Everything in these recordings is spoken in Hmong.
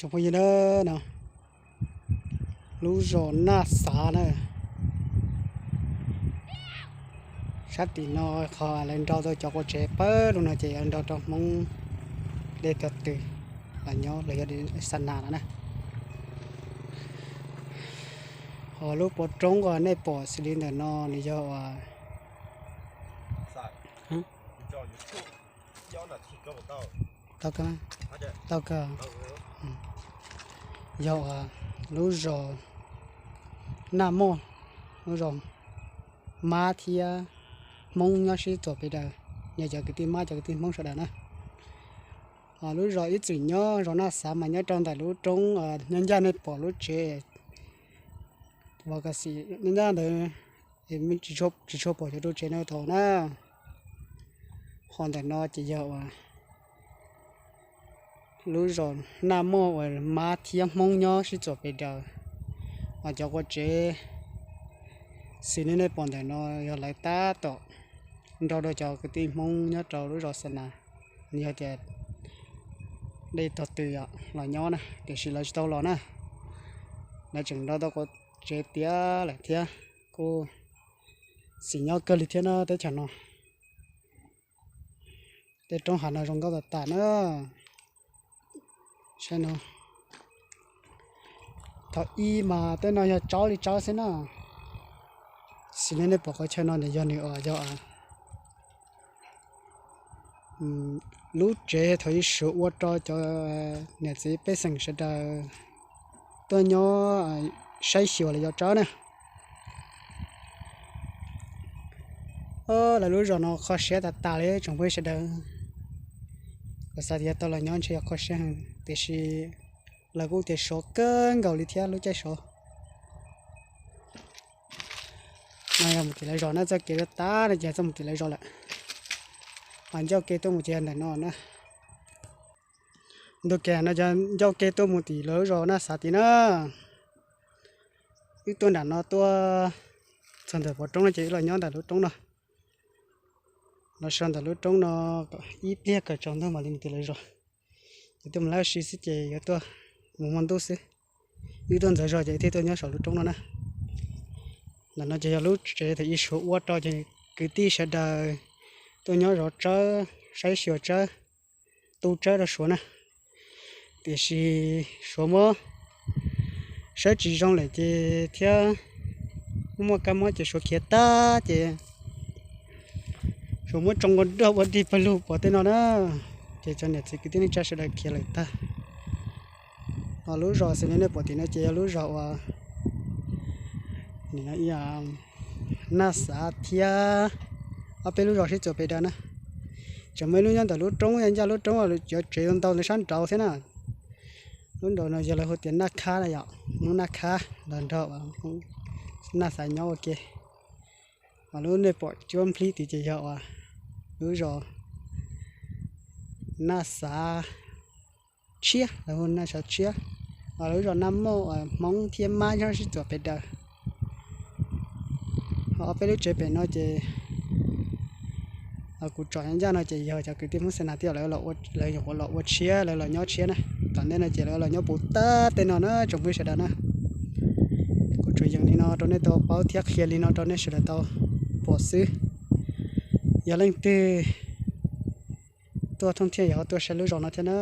Tsoom phooj ywg na, no lub zos Naj Xav na. Sab tim no qhov lawv nrau tau cov qua tsev pawg lug no ces yuav nrau rau Hmoob dej tog tw los nyob los yog xa nas no na. Ho lub pov roob uas nej pom xws li ntawm no nws yog uas, tau kawg, tau kawg, yog uas lub zos Naj Moj, lub zos Mab thiab Hmoob nyob sib txuas pes daws, yog cov kwv tij Mab cov kwv tij Hmoob sawv daws na. Lub zos ib txwm nyob zos Naj Xav mas nyob rau ntawm lub roob nyob ncaj nej pom lub tsev uas ka xim nyob ncaj ntawd, tsis tshua pom cov ru tsev no tau na. Ho ntawm no ces yog uas lub zos Naj Moj uas Mab thiab Hmoob nyob sib txuas pes daws. Ho cov qua tsev xws li nej pom ntawm no yog lawv tab tom nrau rau cov kwv tij Hmoob nyob rau lub zos xa nas, yog tias dej tog tw los nyob na, tiam sis lawv tsis tau los na. Lawv tseem nrau tau qua tsev tiav lawm thiab, kuj xis nyob kawg li thiab na teb chaws no. Tej roob hav no zoo nkauj tas tas na. Saib no, thaum ub mas tej no yog tsaub li tsaub xwb na. Xws li nej pom qhov chaw no nws yog nws uas yog lub tsev thaum ub Suav ua rau cov niam txiv pej xeem sawv daws tuaj nyob saib xyuas los yog tsaub na. Lawv lub zos no kho siab tas tas li tsoom phooj ywg sawv daws. Kuv xav tias tau los nyob ntshe yog kho siab heev tiam sis lawv kuj tias sov kawg nkaus li thiab lub caij sov. No yog mus tim lawv zos na, txoj kev tas no ces txoj mus tim lawv zos lawm. Ho ncauj ke tuaj mus ces yog ntawm no na. Ntu kev no yog ncauj ke tuaj mus tim lawv zos Naj Xav tid na. Wb tuaj nram no tuaj txog ntawm pov roob no ces wb los nyob ntawm lub roob no. Los so ntawm lub roob no ib pliag kawm tsaus ntuj mam li mus tim lawv zos. Ces tuaj mus lab si xwb ces yuav tuaj mus hmo ntuj xwb. Wb tuaj ntxeev zog ces wb thiaj tuaj nyob saum lub roob no na. Ntawm no ces yog lub tsev thaum ub Suav ua rau ces kwv tij sawv daws tuaj nyob zov tsawb, saib xyuas tsawb, tu tsawb rau Suav na. Tiam sis Suav muab saib tsis zoo lawm ces thiab muaj kab mob ces Suav khiav tag ces Suav muab tsoo ua dog ua dig pawg lug pov tej no na. Ces cov niam txiv kwv tij neej tsa sawv daws khiav lawm tag. Ho lub zos xws li nej pom tim no ces yog lub zos uas Naj Xav thiab ob peb lub zos sib txuas pes daws na. Tseem muaj ib lub nyob ntawm lub roob, ncaj lub roob cov tsev ntau ntawd sab nraud thiab na. Lub nraud no yog lawv hu tias Naj Khab na yom, Hmoob Naj Khab los nrog Hmoob Naj Xav nyob ua ke. Ho lub nej pom cuab nplib tid ces yog uas lub zos Naj Xav Tshiab, lawv hu Naj Xav Tshiab. Ho lub zos Naj Moj uas Hmoob thiab Mab nyob sib txuas pes daws. Ho ob peb lub tsev pem no ces kuv tsom ncaj no ces yog cov kwv tij Hmoob Xas Nas thiab lawv, lawv nyuam qhuav los ua tshiab, lawv los nyob tshiab na. Tom ntej no ces lawv los nyob puv tag tej no na tsoom phooj ywg sawv daws na. Kuv tsuas yees li no rau nej tau paub thiab qhia li no rau nej sawv daws tau pom xwb. Yog leej twg tuaj thooj thiaj yog tuaj saib lub zos no thiab na.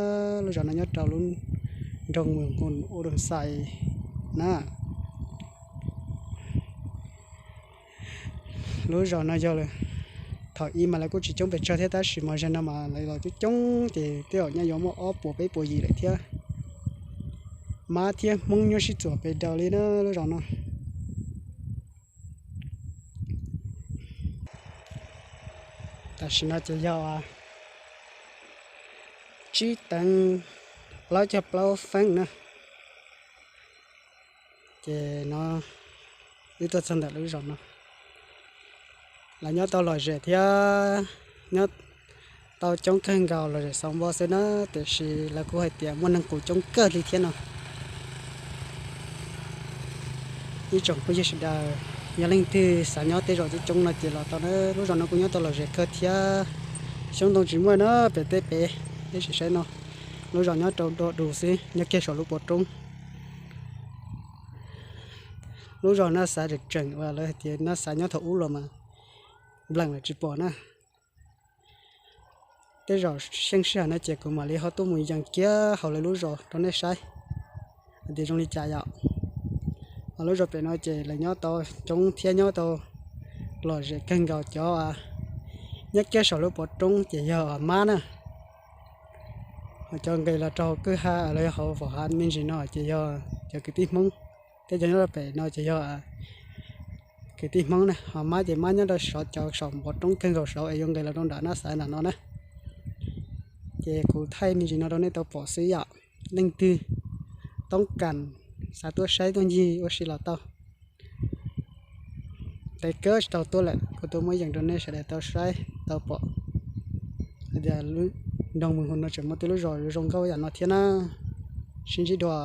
Lub zos no nyob rau lub nroog Mus Nkus Ua Doo Xais na. Lub zos no yog thaum ub mas lawv kuj tsis coob pes tsawg thiab tab sis mas zaum no mas lawv los coob coob ces tej zaum nyaj yuav muaj ob puas peb puas yim lawm thiab. Mab thiab Hmoob nyob sib txuas pes daws li na lub zos no. Tam sim no ces yog tsib teev plaub caug plaub feeb na. Ces no wb tuaj txog ntawm lub zos no, lawv nyob tau lom zem thiab nyob tau coob kawg nkaus, lom zem xauv npo xwb na, tiam sis lawv kuj hais tias muaj neeg qus coob kawg li thiab no. Ib tsoom phooj ywg sawv daws, yog leej twg xav nyob tej zos coob coob no ces los tau na, lub zos no kuj nyob tau lom zem kawg thiab. Xyoob ntoo tsis muaj na, pem tej pem, nej sim saib no, Lub zos nyob rau dua dus xwb, nyob kiag saum lub pov roob. Lub zos Naj Xav tseem tseem uas lawv hais tias Naj Xav nyob thaum ub los mas npleem lawm tsis pom na. Tej zaum xyeej sij hawm no ces kuv mam li ho tuaj mus yees kiag hauv lawv lub zos rau nej saib hais tias zoo li cas yom. Ho lub zos pem no ces lawv nyob tau coob thiab nyob tau lom zem kawg nkaus. Cov nyob kiag saum lub pov roob ces yog mab na. Ho cov nqes los rau hauv kwj ha los yog hauv fom hav me ntsis no ces yog cov kwv tij Hmoob. Tej cov nyob rau pem no ces yog kwv tij Hmoob na. Ho mab ces mab nyob rau saum cov saum pov roob kawg nkaus saud es yuav nqes los rau nram Naj Xav nram no na. Ces kuv thaij me ntsis no rau nej tau pom xwb yom. Leej twg toob kas xav tuaj saib tuaj ncig ua si los tau. Ntev kawg tsis tau tuaj lawm, kuv tuaj muab yees rau nej sawv daws tau saib tau pom hais tias lub nroog Mus Hu no tseem muaj tej lub zos zoo nkauj yam no thiab na. Sib ntsib dua.